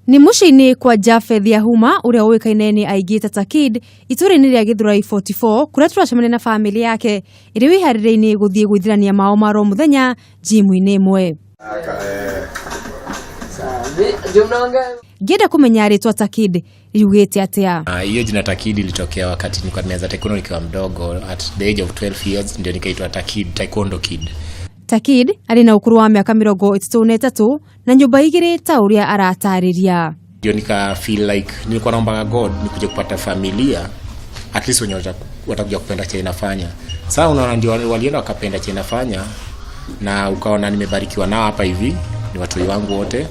Nĩ mũciĩ-inĩ kwa Japheth Yahuma, ũrĩa ũĩkaine nĩ aingĩ ta Takid, itũũra-inĩ rĩa Githurai 44, kũrĩa tũracemania na famĩlĩ yake ĩrĩ wĩharĩria-inĩ gũthiĩ gwĩthirania mao ma oro mũthenya gym-inĩ ĩmwe. Ngĩenda kũmenya rĩtwa Takid riugĩte atĩa. Hiyo jina Takid ilitokea wakati nilikuwa nimeanza taekwondo nikiwa mdogo, at the age of 12 years ndio nikaitwa Takid, Taekwondo Kid. Takid arĩ na ũkũrũ wa mĩaka 33 na nyũmba 2 ta ũrĩa aratarĩria. Ndio nika feel like nilikuwa naombaga God nikuje kupata familia at least wenye watakuja kupenda chenye nafanya. Sasa unaona ndio walienda wakapenda chenye nafanya, na ukaona nimebarikiwa nao hapa hivi, ni watoi wangu wote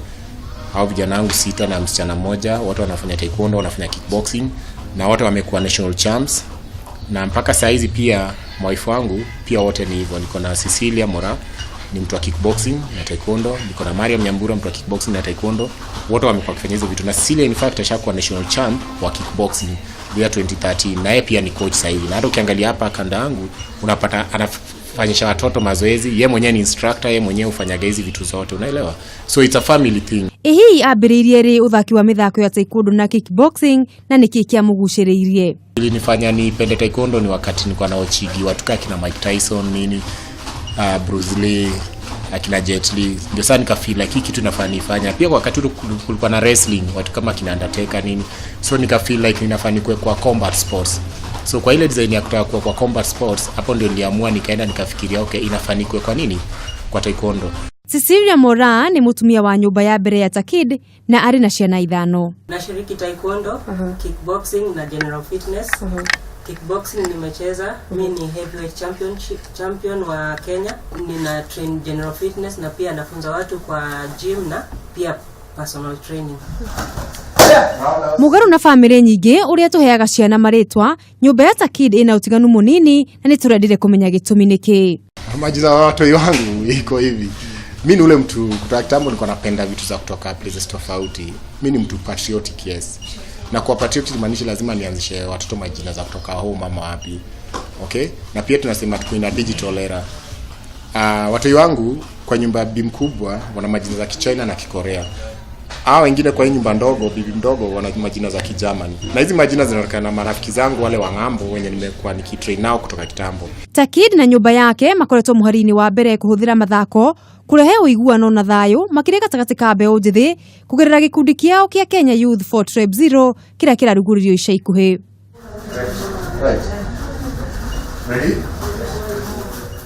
au vijana wangu 6 na msichana mmoja, wote wanafanya taekwondo, wanafanya kickboxing na wote wamekuwa national champs. Na mpaka saa hizi pia wife wangu pia wote ni hivyo. Niko na Cecilia Mora, ni mtu wa kickboxing na taekwondo, niko na Mariam Nyambura, mtu wa kickboxing na taekwondo. Wote wamekuwa wakifanya hizo vitu, na Cecilia in fact ashakuwa national champ wa kickboxing year 2013, na yeye pia ni coach sasa hivi. Na hata ukiangalia hapa kanda yangu unapata anafanyisha watoto mazoezi, yeye mwenyewe ni instructor, yeye mwenyewe hufanyaga hizi vitu zote, unaelewa? So it's a family thing. Ĩ hihi ambĩrĩirie rĩ ũthaki wa mĩthako ya taekwondo na kickboxing, na nĩkĩ kĩamũgucĩrĩirie? Ilinifanya nipende taekwondo ni wakati nilikuwa nawatchigi watu kama kina Mike Tyson nini, Bruce Lee, akina Jet Li, ndio sasa nika feel like hii kitu inafaa nifanya. Pia kwa wakati ule kulikuwa na wrestling, watu kama kina Undertaker nini, so nika feel like ninafaa nikuwe kwa combat sports. So kwa ile design ya kutaka kuwa kwa combat sports, hapo ndio niliamua, nikaenda nikafikiria, okay, inafaa nikuwe kwa nini kwa taekwondo. Cecilia Mora nĩ mũtumia wa nyũmba ya mbere ya Takid na arĩ na ciana 5. Nashiriki taekwondo, kickboxing na general fitness. Kickboxing nimecheza, mi ni heavyweight championship champion wa Kenya. Nina train general fitness na pia nafunza watu kwa gym na pia personal training. Mũgarũ na bamĩrĩ nyingĩ ũrĩa tũheaga ciana marĩtwa, nyũmba ya Takid ĩna ũtiganu mũnini na nĩ tũrendire kũmenya gĩtũmi nĩkĩ. Majina ya watoi wangu iko hivi. Mi ni ule mtu kutoka kitambo nilikuwa napenda vitu za kutoka places tofauti. Mi ni mtu patriotic, yes. Na kwa patriotic maanisha lazima nianzishe watoto majina za kutoka home ama wapi. Okay? Na pia tunasema tuko in a digital era. Watoi wangu kwa nyumba ya bibi mkubwa wana majina za Kichina na Kikorea. Hao wengine kwa hii nyumba ndogo, bibi mdogo, wana majina za Kigermany. Na hizi majina zinaonekana na marafiki zangu wale wa ng'ambo wenye nimekuwa nikitrain nao kutoka kitambo. Takid na nyũmba yake makoretwo mũhari-inĩ wa mbere kũhũthĩra mathako kũrehe ũiguano na thayũ, makĩria gatagatĩ ka mbeũ njĩthĩ kũgerera gĩkundi kĩao kĩa Kenya Youth for Tribe Zero kĩrĩa kĩrarugũririo ica ikuhĩ. Right. Ready?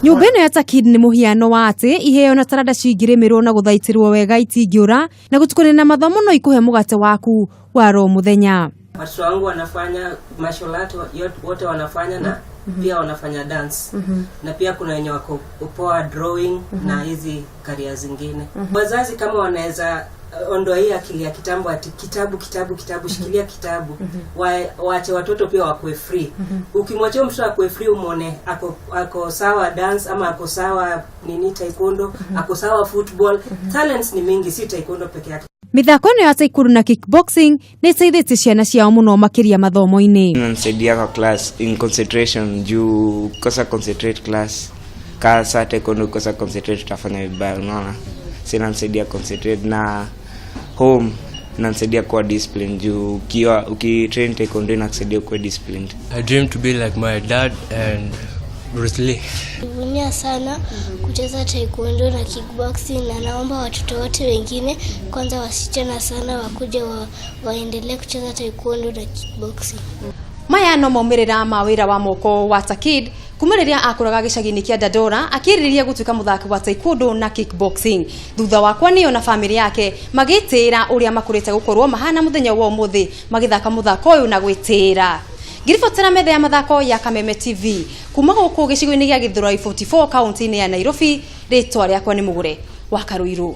Nyũmba ĩno ya Takid nĩ mũhiano wa atĩ iheo na taranda cingĩrĩmĩrwo na gũthaitĩrwo wega itingĩũra, na gũtukania na mathomo no ikũhe mũgate waku wa ro mũthenya. Watoto wangu wanafanya martial art, wote wanafanya na pia wanafanya dance, na pia kuna wenye wako poa drawing na hizi career zingine. Wazazi kama wanaweza ondoa hii akili ya kitambo ati kitabu, kitabu, kitabu, shikilia kitabu, waache watoto pia wakuwe free. Ukimwachia mtoto akuwe free, umwone ako sawa dance ama ako sawa nini taekwondo, ako sawa football. Talents ni mingi, si taekwondo peke yake. Mĩthako ĩno ya taekwondo na kickboxing nĩ ĩteithĩtie ciana ciao mũno makĩria mathomo-inĩ. Inanisaidia kwa class in concentration, juu kosa concentrate class ka saa taekwondo, kosa concentrate utafanya vibaya, unaona? So inanisaidia concentrate, na home inanisaidia kuwa discipline, juu ukiwa ukitrain taekwondo inakusaidia kuwa disciplined. I dream to be like my dad and Bruce Lee. Jivunia sana kucheza taekwondo na kickboxing, na naomba watoto wote wengine, kwanza wasichana sana, wakuje waendelee kucheza taekwondo na kickboxing. Maya no maumĩrĩra ma wĩra wa moko wa Takid kuma rĩrĩa akũraga gĩcagi-inĩ kĩa Dandora akĩrirĩria gũtuĩka mũthaki wa taekwondo na kickboxing, thutha wa kwanio na famĩlĩ yake magĩtĩĩra ũrĩa makũrĩte gũkorwo mahana mũthenya wa ũmũthĩ magĩthaka mũthako ũyũ na gwĩtĩĩra. Ngiribotera metha ya mathako ya Kameme TV kuma gũkũ gĩcigo-inĩ gĩa Githurai 44, kaunti-inĩ ya Nairobi, rĩtwa rĩakwa nĩ Mũgũre wa Karũirũ.